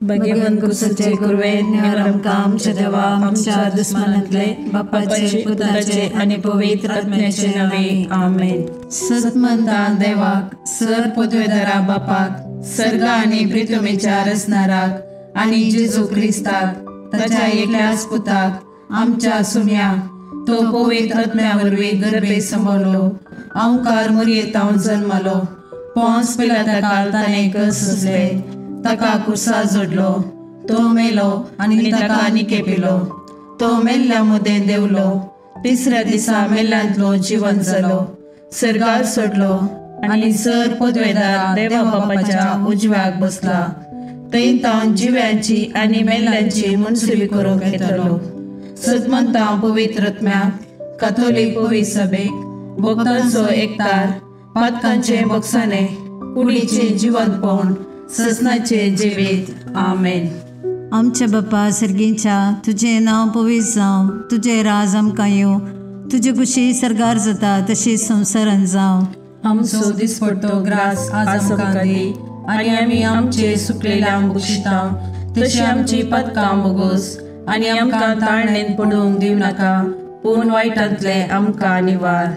भगवंत कुसाचे कुरवेन निवार आमकां आमच्या देवा आमच्या दुस्मानांतले बापाचे पुताचे आनी पवित्र आत्म्याचे नांवे आमेन। सतमंता देवाक सर पदवेदारा बापाक सर्गा आनी प्रितमेच्या रचणाराक आनी जेजू क्रिस्ताक ताच्या एकल्याच पुताक आमच्या सुम्या तो पवित्र आत्म्या वरवीं गर्भे सांबाळलो अंकार मुरयेतावन जल्मलो पोंस पिलाता ताणें कस सोंसले ताका कुर्सा जोडलो तो मेलो आनी ताका निकेपिलो तो मेल्ल्या मदें देंवलो तिसऱ्या दिसा मेल्ल्यांतलो जिवन जालो सर्गार सोडलो आनी सर पदवेदार देवा बापाच्या उजव्याक बसला थंय तावन जिव्यांची आनी मेल्ल्यांची मनसुबी करूंक येतलो। सदमंता पवित्र आत्म्याक काथोलीक पवित्र सभेक भक्तांचो एकतार पातकांचे बक्षाने कुडीचे जिवंतपण ससनाचे जिवीत आमेन। आमच्या बापा सर्गीच्या तुजें नांव पवित्र जावं, तुजें राज आमकां येवं, तुजे कुशी सर्गार जाता तशी संवसारान जावं। आमचो दिसपडतो ग्रास आज आमकां दी आनी आमी आमचे सुकलेल्या बक्षिता तशी आमची पातकां बोगोस आनी आमकां ताळणेन पडूंक दिवं नाका पूण वायटांतले आमकां निवार।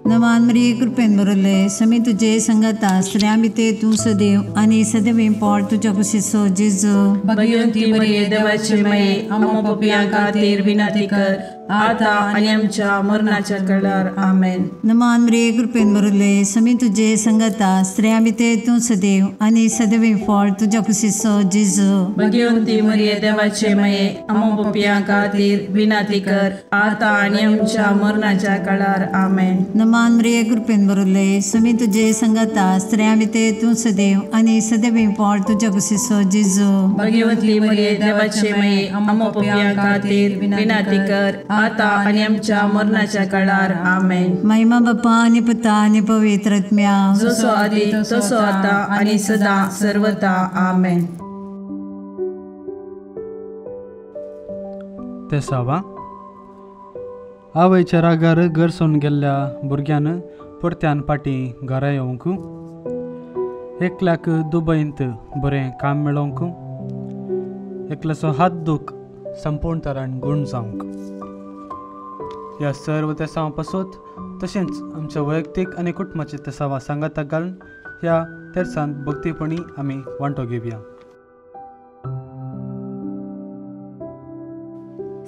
नमान मरिये कृपेन भरले समी तुजे संगता स्त्रियां भितर तूं सदैव आनी सदैव पोट तुज्या कुशीचो जेजू। भगवंती मरिये देवाचे माये आम्हा पापयां खातीर विनंती कर आता आनी आमच्या मरणाच्या वेळार आमेन। नमान मरिये कृपेन भरले समी तुजे संगता स्त्रियां भितर तूं सदैव आनी सदैव पोट तुज्या कुशीचो जेजू। भगवंती मरिये देवाचे माये आम्हा पापयां खातीर विनंती कर आता आनी आमच्या मरणाच्या वेळार आमेन। नमान मरिये कृपेन भरले समी तुजे संगता स्त्रियां भितर तूं सदैव आनी सदैव पोट तुज्या कुशीचो जेजू। भगवंती मरिये देवाचे माये आम्हा पापयां खातीर विनंती कर आता आनी आमच्या मरणाच्या काळार आमेन। महिमा बापा आनी पुता आनी पवित्र आत्म्या जसो आदी तसो आता आनी सदा सर्वता आमेन। तेसावा आवयच्या रागार घर सोडून गेल्ल्या भुरग्यान परत्यान पाटी घरा येवंक, एकल्याक दुबयंत बरें काम मेळोवंक, एकल्याचो हात दूख संपूर्ण तरान गूण जावंक, ह्या सर्व तेसांवा पासत तशेंच आमच्या वैयक्तीक आनी कुटुंबाचे तेसांवा सांगाताक घालून ह्या तेरसांत भक्तीपणी आमी वांटो घेवया।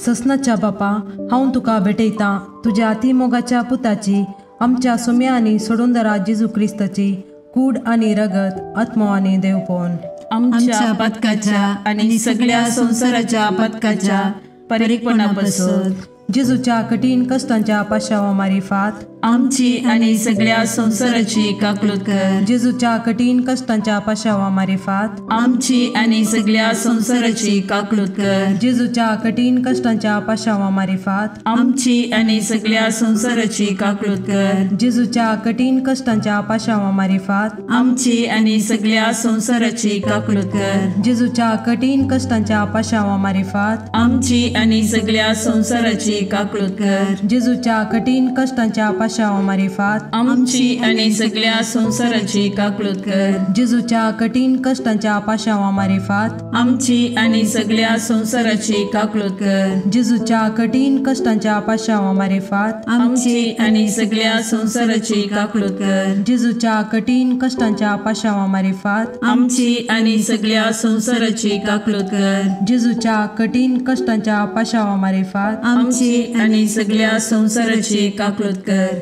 ससनाच्या बापा हांव तुका भेटयतां तुज्या अतिमोगाच्या पुताची आमच्या सुम्या आनी सोडूनदारा जेजू क्रिस्ताची कूड आनी रगत आत्मो आनी देवपण आमच्या पथकाच्या आनी सगळ्या संवसाराच्या पथकाच्या परीकपणा पासून जेजूच्या कठीण कष्टांच्या पाशावा मारिफात आमची आनी सगळ्या संवसाराची काकलूत कर। जेजूच्या कठीण कष्टांच्या पाशावा मारिफात आमची आनी सगळ्या संवसाराची काकलूत कर। जेजूच्या कठीण कष्टांच्या पाशावा मारिफात आमची आनी सगळ्या संवसाराची काकलूत कर। जेजूच्या कठीण कष्टांच्या पाशावा मारिफात आमची आनी सगळ्या संवसाराची काकलूत कर। जेजूच्या कठीण कष्टांच्या पाशावा मारिफात आमची आनी सगळ्या संवसाराची काकलूत कर। जेजूच्या कठीण कष्टांच्या पाशावा मारिफात आमची आनी सगळ्या संवसाराची काकलूत कर। जेजूच्या कठीण कष्टांच्या पाशावा मारिफात आमची आनी सगळ्या संवसाराची काकलूत कर। जेजूच्या कठीण कष्टांच्या पाशावा मारिफात आमची आनी सगळ्या संवसाराची काकलूत कर। जेजूच्या कठीण कष्टांच्या पाशावा मारिफात आमची आनी सगळ्या संवसाराची काकलूत कर। जेजूच्या कठीण कष्टांच्या पाशावा मारिफात आमची आनी सगळ्या संवसाराची काकलूत कर।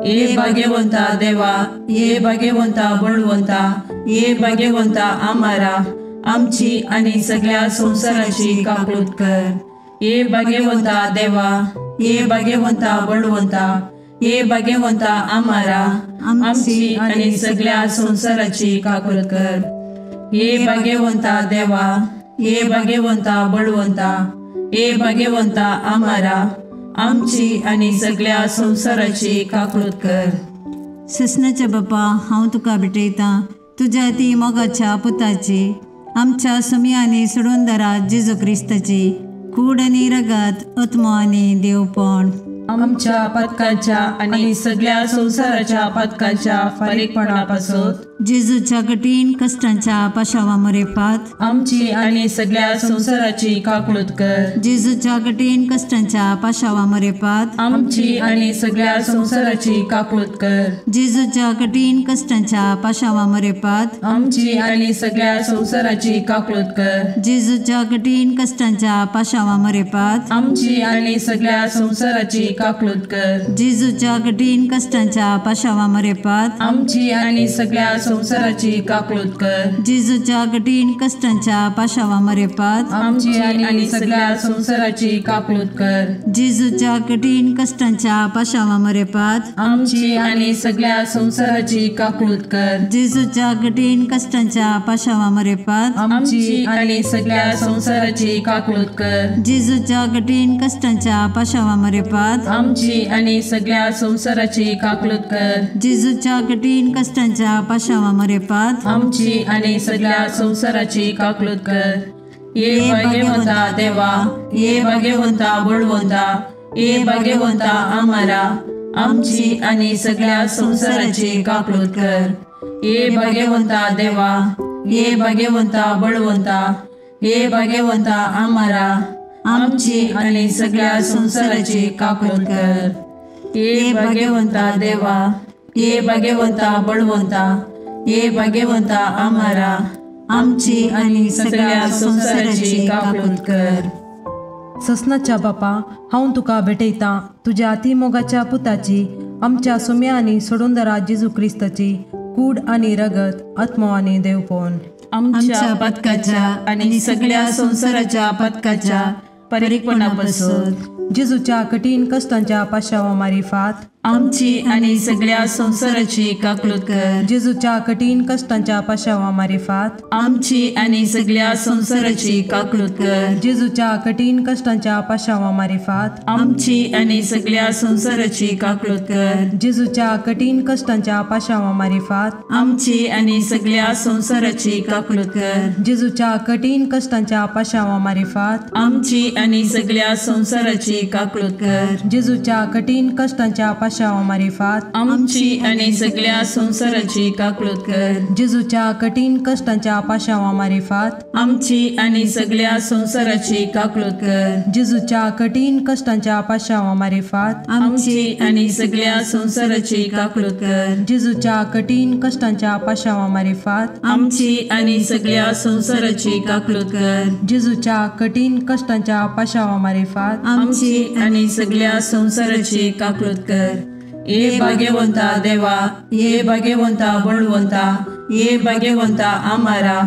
ये भाग्यवंता देवा, ये भाग्यवंता बळवंता, ये भाग्यवंता आमारा आमची आनी सगळ्या संवसाराची काकलूत कर। ये भाग्यवंता देवा, ये भाग्यवंता बळवंता, ये भाग्यवंता आमारा आमची आनी सगळ्या संवसाराची काकलूत कर। ये भाग्यवंता देवा, ये भाग्यवंता बळवंता, ये भाग्यवंता आमारा आमची आनी सगळ्या संवसाराची काकलूत कर। ससनाच्या बापा हांव तुका भेटयतां तुज्या ती मोगाच्या पुताची आमच्या सुमी आनी सोडूनदारा जेजू क्रिस्ताची कूड आनी रगत आत्मो आनी देवपण आमच्या पथकाच्या आनी सगळ्या संवसाराच्या पथकाच्या फारीकपणा पासून जेजूच्या कठीण कश्टांच्या पाशावा मरेपात आमची आनी सगळ्या संवसाराची काकळूत कर। जेजूच्या कठीण कश्टांच्या पाशावा मरेपात आमची आनी सगळ्या संवसाराची काकळूत कर। जेजूच्या कठीण कश्टांच्या पाशावा मरेपात आमची आनी सगळ्या संवसाराची काकळूत कर। जेजूच्या कठीण कश्टांच्या पाशावा मरेपात आमची आनी सगळ्या संवसाराची काकळूत कर। जेजूच्या कठीण कश्टांच्या पाशावा मरेपात आमची आनी सगळ्या संवसाराची काकळूत कर। जेजूच्या कठीण कश्टांच्या पाशावा मरेपात आमची आनी सगळ्या संवसाराची काकळूत कर। जेजूच्या कठीण कश्टांच्या पाशावा मरेपात आमची आनी सगळ्या संवसाराची काकळूत कर। जेजूच्या कठीण कश्टांच्या पाशावा मरेपात आमची आनी सगळ्या संवसाराची काकळूत कर। जेजूच्या कठीण कश्टांच्या पाशावा मरेपात आमची आनी सगळ्या संवसाराची काकळूत कर। जेजूच्या कठीण कश्टांच्या पाशावा मरेपात आमची आनी सगळ्या संवसाराची काकळूत कर। ये भाग्यवंता देवा, ये भाग्यवंता बळवंता, ये भाग्यवंता आमारा, आमची आनी सगळ्या संवसाराची काकळूत कर। ये भाग्यवंता देवा, ये भाग्यवंता बळवंता, ये भाग्यवंता आमारा, आमची आनी सगळ्या संवसाराची काकळूत कर। ये भाग्यवंता देवा, ये भाग्यवंता बळवंता, ये भाग्यवंता आमारा, आमची आनी सगळ्या संवसाराची काकळूत कर। ससनाच्या बापा, हांव तुका भेटयतां तुज्या अतिमोगाच्या पुताची, आमच्या सुम्या आनी सोडूनदारा जेजू क्रिस्ताची कूड आनी रगत, आत्मो आनी देवपण आमच्या पथकाच्या आनी सगळ्या संवसाराच्या पथकाच्या परिपणापासून जेजूच्या कठीण कश्टांच्या पाशावा मारिफात आमची आनी सगळ्या संवसाराची काकळूत कर। जेजूच्या कठीण कश्टांच्या पाशावा मारिफात आमची आनी सगळ्या संवसाराची काकळूत कर। जेजूच्या कठीण कश्टांच्या पाशावा मारिफात आमची आनी सगळ्या संवसाराची काकळूत कर। जेजूच्या कठीण कश्टांच्या पाशावा मारिफात आमची आनी सगळ्या संवसाराची काकळूत कर। जेजूच्या कठीण कश्टांच्या पाशावा मारिफात आमची आनी सगळ्या संवसाराची काकळूत कर। जेजूच्या कठीण कश्टांच्या पाशावा मारिफात आमची आनी सगळ्या संवसाराची काकळूत कर। जेजूच्या कठीण कश्टांच्या पाशावा मारिफात आमची आनी सगळ्या संवसाराची काकळूत कर। जेजूच्या कठीण कश्टांच्या पाशावा मारिफात आमची आनी सगळ्या संवसाराची काकळूत कर। जेजूच्या कठीण कश्टांच्या पाशावा मारिफात आमची आनी सगळ्या संवसाराची काकळूत कर। जेजूच्या कठीण कश्टांच्या पाशावा मारिफात आमची आनी सगळ्या संवसाराची काकळूत कर। ये भाग्यवंता देवा, ये भाग्यवंता बळवंता, ये भाग्यवंता आमारा,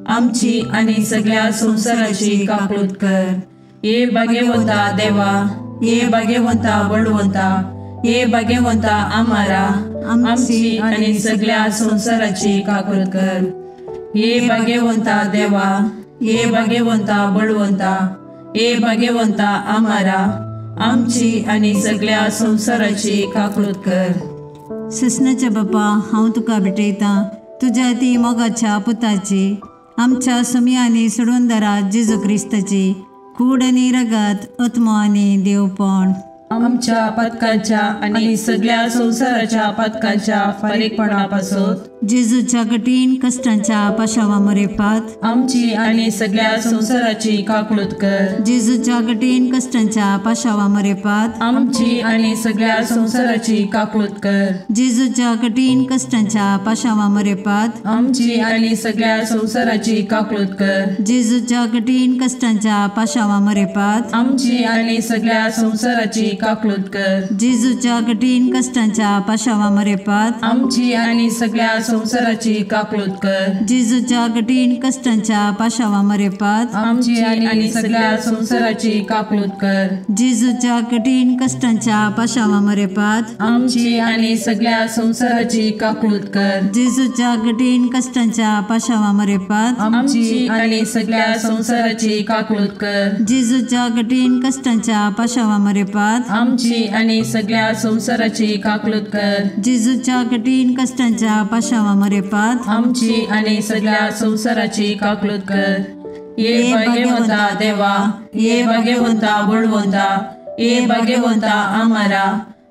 आमची आनी सगळ्या संवसाराची काकळूत कर। ये भाग्यवंता देवा, ये भाग्यवंता बळवंता, ये भाग्यवंता आमारा, आमची आनी सगळ्या संवसाराची काकळूत कर। ये भाग्यवंता देवा, ये भाग्यवंता बळवंता, ये भाग्यवंता आमारा, आमची आनी सगळ्या संवसाराची काकळूत कर। ससनाच्या बापा, हांव तुका भेटयतां तुज्या ती मोगाच्या पुताची, आमच्या सुम्या आनी सोडूनदारा जेजू क्रिस्ताची कूड आनी रगत, आत्मो आनी देवपण आमच्या पथकाच्या आनी सगळ्या संवसाराच्या पथकाच्या फारीकपणापासून जेजूच्या कठीण कश्टांच्या पाशावा मरेपात आमची आनी सगळ्या संवसाराची काकळूत कर। जेजूच्या कठीण कश्टांच्या पाशावा मरेपात आमची आनी सगळ्या संवसाराची काकळूत कर। जेजूच्या कठीण कश्टांच्या पाशावा मरेपात आमची आनी सगळ्या संवसाराची काकळूत कर। जेजूच्या कठीण कश्टांच्या पाशावा मरेपात आमची आनी सगळ्या संवसाराची काकळूत कर। जेजूच्या कठीण कश्टांच्या पाशावा मरेपात आमची आनी सगळ्या संवसाराची काकळूत कर। जेजूच्या कठीण कश्टांच्या पाशावा मरेपात आमची आनी सगळ्या संवसाराची काकळूत कर। जेजूच्या कठीण कश्टांच्या पाशावा मरेपात आमची आनी सगळ्या संवसाराची काकळूत कर। जेजूच्या कठीण कश्टांच्या पाशावा मरेपात आमची आनी सगळ्या संवसाराची काकळूत कर। जेजूच्या कठीण कश्टांच्या पाशावा मरेपात आमची आनी सगळ्या संवसाराची काकळूत कर। जेजूच्या कठीण कश्टांच्या पाशावा मरेपात आमची आनी सगळ्या संवसाराची काकळूत कर। ये भाग्यवंता देवा, ये भाग्यवंता बळवंता, ये भाग्यवंता आमारा,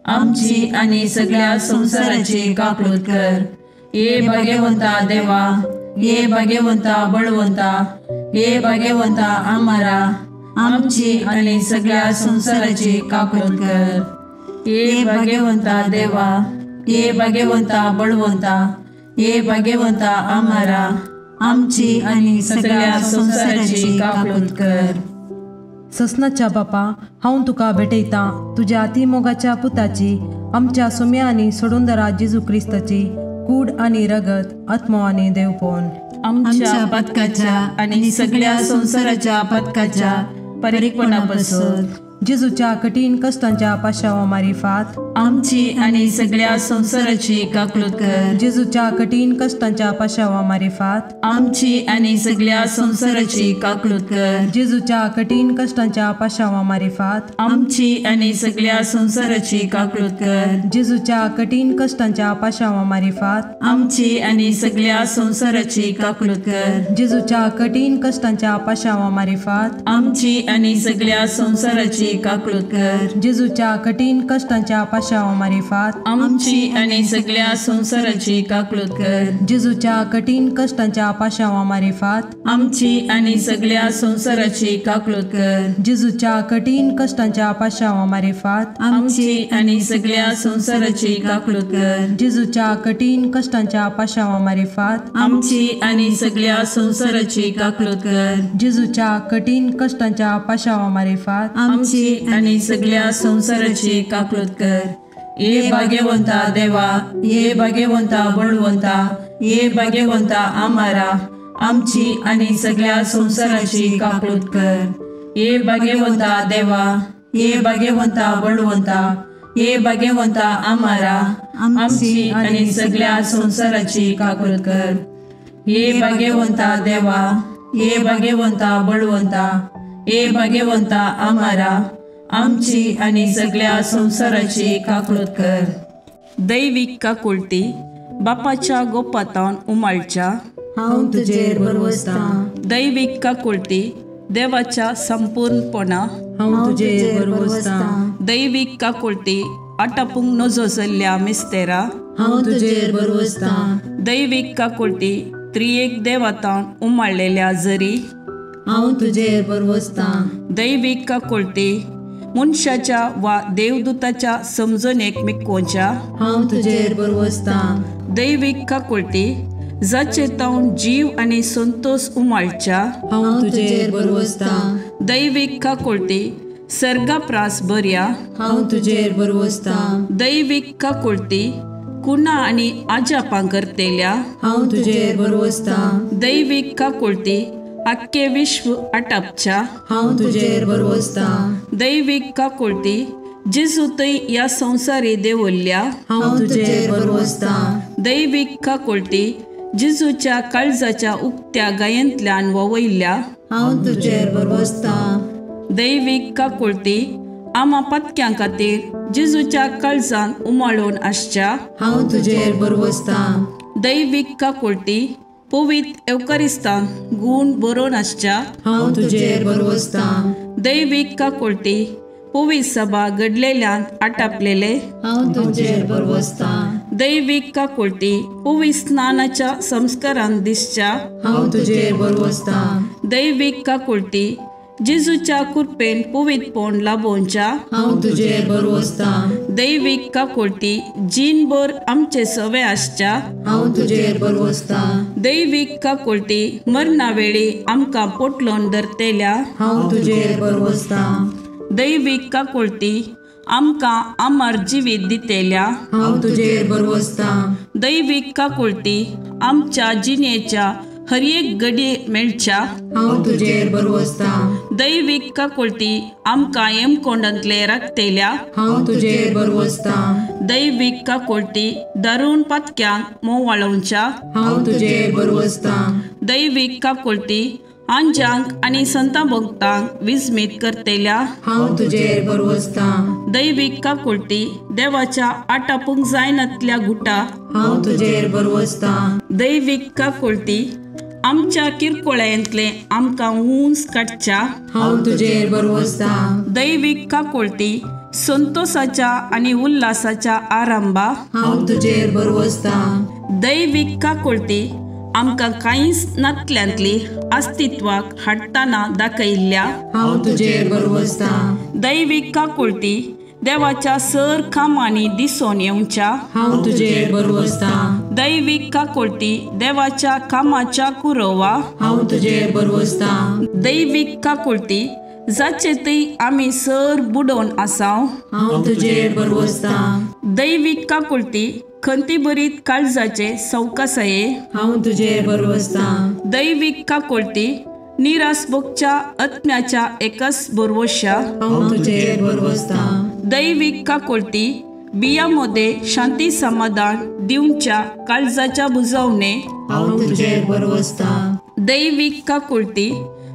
आमची आनी सगळ्या संवसाराची काकळूत कर। ये भाग्यवंता देवा, ये भाग्यवंता बळवंता, ये भाग्यवंता आमारा, आमची आनी सगळ्या संवसाराची काकूट कर। ये भाग्यवंता देवा, ये भाग्यवंता बळवंता, ये भाग्यवंता आमारा, आमची आनी सगळ्या संवसाराची काकूट कर। ससनाच्या बापा, हांव तुका भेटयतां तुज्या अतिमोगाच्या पुताची, आमच्या सुम्या आनी सोडूनदारा जेजू क्रिस्ताची कूड आनी रगत, आत्मो आनी देवपण आमच्या पथकाच्या आनी सगळ्या संवसाराच्या पथकाच्या परिपणापासून जेजूच्या कठीण कष्टांच्या पाशावा मारिफात आमची आनी सगळ्या संवसाराची काकूट कर। जेजूच्या कठीण कष्टांच्या पाशावा मारिफात आमची आनी सगळ्या संवसाराची काकूट कर। जेजूच्या कठीण कष्टांच्या पाशावा मारिफात आमची आनी सगळ्या संवसाराची काकूट कर। जेजूच्या कठीण कष्टांच्या पाशावा मारिफात आमची आनी सगळ्या संवसाराची काकूट कर। जेजूच्या कठीण कष्टांच्या पाशावा मारिफात आमची आनी सगळ्या संवसाराची काकूट कर। जेजूच्या कठीण कष्टांच्या पाशावा मारिफात आमची आनी सगळ्या संवसाराची काकूट कर। जेजूच्या कठीण कष्टांच्या पाशावा मारिफात आमची आनी सगळ्या संवसाराची काकूट कर। जेजूच्या कठीण कष्टांच्या पाशावा मारिफात आमची आनी सगळ्या संवसाराची काकूट कर। जेजूच्या कठीण कष्टांच्या पाशावा मारिफात आमची आनी सगळ्या संवसाराची काकूट कर। जेजूच्या कठीण कष्टांच्या पाशावा मारिफात आमची आनी सगळ्या संवसाराची काकूट कर। ये भाग्यवंता देवा, ये भाग्यवंता बळवंता, ये भाग्यवंता आमारा, आमची आनी सगळ्या संवसाराची काकूट कर। ये भाग्यवंता देवा, ये भाग्यवंता बळवंता, ये भाग्यवंता आमारा, आमची आनी सगळ्या संवसाराची काकूट कर। ये भाग्यवंता देवा, ये भाग्यवंता बळवंता, ये भाग्यवंता आमारा, आमची आनी सगळ्या संवसाराची काकूट कर। दैवीक काकुळटी बापाच्या गोपातावन उमाळच्या हांव तुजेर भरवसतां। दैवीक काकुळटी देवाच्या संपूर्णपणा हांव तुजेर भरवसतां। दैवीक काकुळटी आटापूंक नजो जाल्ल्या मिस्तेरा हांव तुजेर भरवसतां। दैवीक काकुळटी त्रियेक देवातावन उमाळलेल्या जरी हांव तुजेर भरवसतां। दैवीक काकुळटी मनशाच्या वा देवदूताच्या समजणेक मिकोवच्या हांव तुजेर भरवसतां। दैवीक काकुळटी जाचे तावन जीव आनी संतोष उमाळच्या हांव तुजेर भरवसतां। दैवीक काकुळटी सर्गाप्रास बऱ्या हांव तुजेर भरवसतां। दैवीक काकुळटी कुणा आनी आजापां करतेल्या हांव तुजेर भरवसतां। दैवीक काकुळटी आख्खे विश्व आटापच्या हांव तुजेर भरवसतां। दैवीक काकुळटी जेजू थंय ह्या संवसारी देवल्ल्या हांव तुजेर भरवसतां। दैवीक काकुळटी जेजूच्या काळजाच्या उक्त्या गायेंतल्यान ववयल्ल्या हांव तुजेर भरवसतां। दैवीक काकुळटी आमा पत्क्यां खातीर जेजूच्या काळजान उमाळून आसच्या हांव तुजेर भरवसतां। दैवीक काकुळटी पवित्र एवकारिस्तान गूण बरोवन आसच्या हांव तुजेर भरवसतां। दैवीक काकुळटी पवित्र सभा घडलेल्यान आटापलेले हांव तुजेर भरवसतां। दैवीक काकुळटी पवित्र स्नानाच्या संस्कारान दिसच्या हांव तुजेर भरवसतां। दैवीक काकुळटी जेजूच्या कृपेन पवित्रपण लाभोवच्या हांव तुजेर भरवसतां। दैवीक काकुळटी जीणभर आमचे सवे आसच्या हांव तुजेर भरवसतां। दैवीक काकुळटी मरणा वेळी आमकां पोटलोन धरतेल्या हांव तुजेर भरवसतां। दैवीक काकुळटी आमकां अमर जिवीत दितेल्या हांव तुजेर भरवसतां। दैवीक काकुळटी आमच्या जिणेच्या हर एक घडये मेळच्या हांव तुजेर भरवसतां। दैवीक काकुळटी आमकां हेमकोंडांतले राखतेल्या हांव तुजेर भरवसतां। दैवीक काकुळटी दारुण पातक्यांक मोवाळोवच्या हांव तुजेर भरवसतां। दैवीक काकुळटी आंजांक आनी संतां भक्तांक विस्मीत करतेल्या हांव तुजेर भरवसतां। दैवीक काकुळटी देवाच्या आटापूंक जायनातल्या गुटा हांव तुजेर भरवसतां। दैवीक काकुळटी आमच्या किरकोळ्यांतले आमकां उंच काडच्या हांव तुजेर भरवसतां। दैवीक काकुळटी संतोषाच्या आनी उल्हासाच्या आरंभा, हांव तुजेर भरवसतां। दैवीक काकुळती आमकां कांयच नातल्यांतली अस्तित्वाक हाडटना दाखयल्ल्या, हांव तुजेर भरवसतां। दैवीक काकुळती देवाच्या सर कामांनी दिसून येवच्या, हांव तुजेर भरवसतां। दैवीक काकुळती देवाच्या कामाच्या कुरवा, हांव तुजेर भरवसतां। दैवीक काकुळती जाचे थंय आमी सर बुडोवन आसाव, हांव तुजेर भरवसतां। दैवीक काकुळती खंतीभरीत काळजाचे सवकासाये, हांव तुजेर भरवसतां। दैवीक काकुळती निराश भोगच्या आत्म्याच्या एकच भरवश्या, हांव तुजेर भरवसतां। दैवीक काकुळती बिया मध्ये शांती समाधान दिवच्या काळजाच्या बुजवणे, हांव तुजेर भरवसतां। दैवीक काकुळती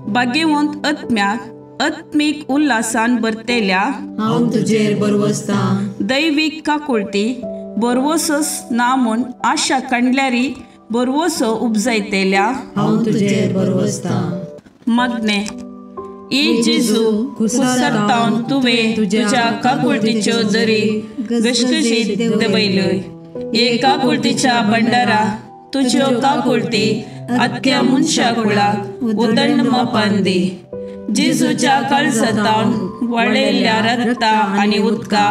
भाग्यवंत आत्म्याक आत्मीक उल्हासान भरतेल्या, हांव तुजेर भरवसतां। दैवीक काकुळती भरवसोच ना म्हूण आशा काडल्यारी भरवसो उपजायतेल्या, हांव तुजेर भरवसतां। मागणें। ए जेजू, कुसरतावन तुवें तुज्या काकुळतीच्यो दरी घसघशीत देंवयल्यो। हे काकुळतीच्या भंडारा तुज्यो काकुळती आख्या मनशा कुळाक उदंड मापान दी। जेजूच्या काळजांतावन वळयल्ल्या रक्ता आनी उदका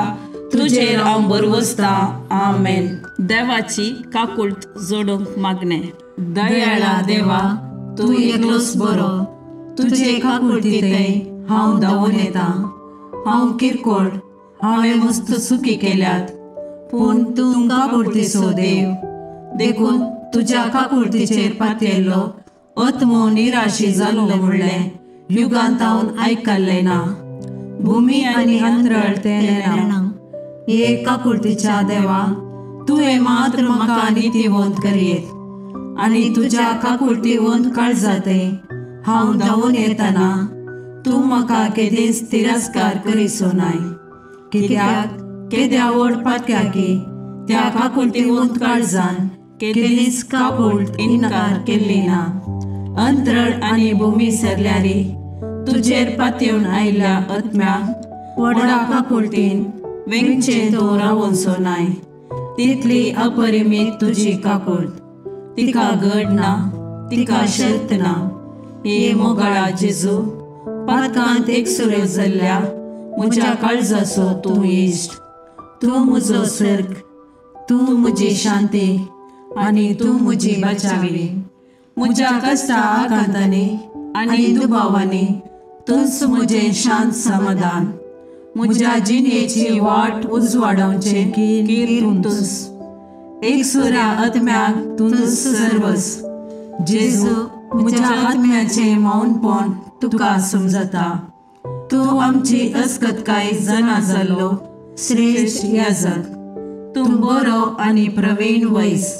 तुजेर हांव भरवसतां। आमेन। देवाची काकुळट जोडूंक मागणें। दयाळा देवा, तूं एकलोच बरो, तुजे काकुळतींत हांव धांवून येतां। हांव किरकोळ, हांवें मस्त चुकी केल्यात, पूण तूं काकुळतीचो देव, देखून तुज्या काकुळतीचेर पातयेल्लो आत्मो निराशी जाल्लो म्हणलें युगांत हांव आयकल्लें ना। भुमी आनी अंतरळ तें नेणा। हे काकुळतीच्या देवा, तुवें मात्र म्हाका नितीवंत करयेत आनी तुज्या काकुळतीवंत काळजांत हांव धांवून येतना तूं म्हाका केदींच तिरस्कार करिसो नाय। कित्याक केद्या व्हड पातक्याकी त्या काकुळतीवंत काळजान केदींच काकुळट इन्कार केल्ली ना। अंतरळ आनी भूमी सरल्यारी तुजेर पातयेवन आयिल्ल्या आत्म्याक व्हडा काकुळतीन वेंगचें तूं रावोनसो नाय। तितली अपरिमीत तुजी काकुळट, तिका गड ना, तिका शर्त ना। हे मोगाळा जेजू, पातकांत एकसुरो जाल्ल्या म्हज्या काळजाचो तूं इश्ट, तूं म्हजो सर्ग, तूं म्हजी शांती आनी तूं म्हजी बचावी। म्हज्या कश्टा आकांतांनी आनी दुबावांनी तूंच म्हजें शांत समाधान। म्हज्या जिणेची वाट उजवाडावचें कीर तूंच, एकसुऱ्या आत्म्याक तूंच सर्वस। जेजू, म्हज्या आत्म्याचें मौनपण तुका समजता। तूं आमची अस्कतकाय जाणा जाल्लो श्रेश्ठ याजक, तूं बरो आनी प्रवीण वैस।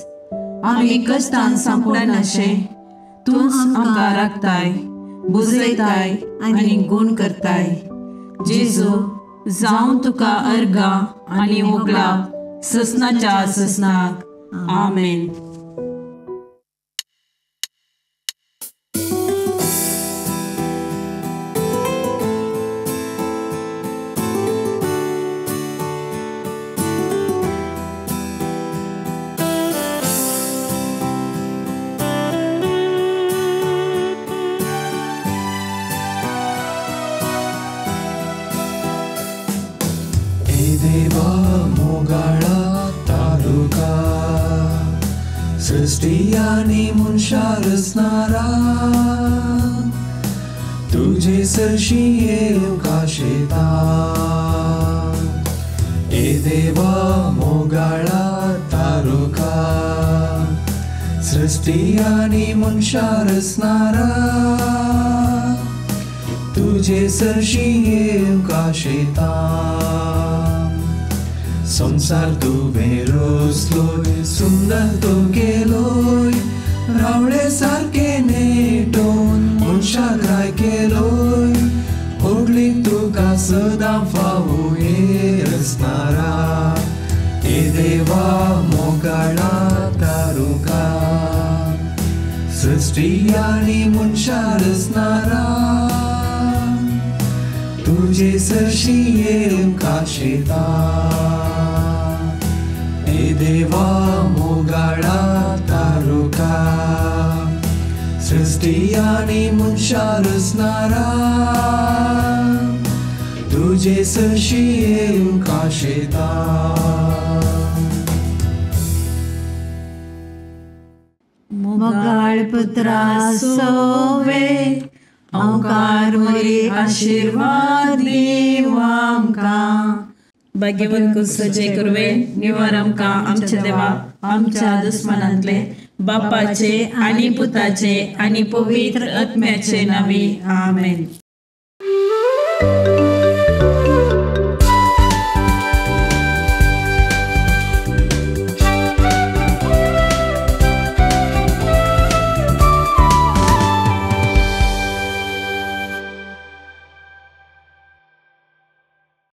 आमी कश्टान सांपडनाशें तूंच आमकां राखताय, बुजयताय आनी गूण करताय। जेजू, जावं तुका अर्गां आनी होगळाप ससनाच्या ससनाक। आमेन। देवा मोगाळा तारुका, सृष्टी आनी मनशा रचणारा, तुजे सरशी येवंक आशेता। ए देवा मोगाळा तारुका, सृष्टी आनी मनशा रचणारा, तुजे सरशी येवंक आशेता। संसार तुवें रचलोय, सुंदर तूं केलोय, रावळे सारकें नेटोवन मनशाक राय केलोय। होगली तुका सदां फावो हे रचणारा, हे देवा मोगाळा तारुका, सृष्टी आनी मनशा रचणारा, तुजे तुजे सरशी येवंक आशेता. ए देवा मोगाळा तारुका, सृष्टी आनी मनशां रचणारा, तुजे सरशी येवंक आशेता. मोगाळ पुत्रा सोवे ओंकार मोरी आशिर्वाद दीव आमकां. भाग्यवंत कुसचे कुरवे निवार आमकां आमच्या देवा आमच्या दुस्मनांतले बापाचे आनी पुताचे आनी पवित्र आत्म्याचे नांवी आमेन.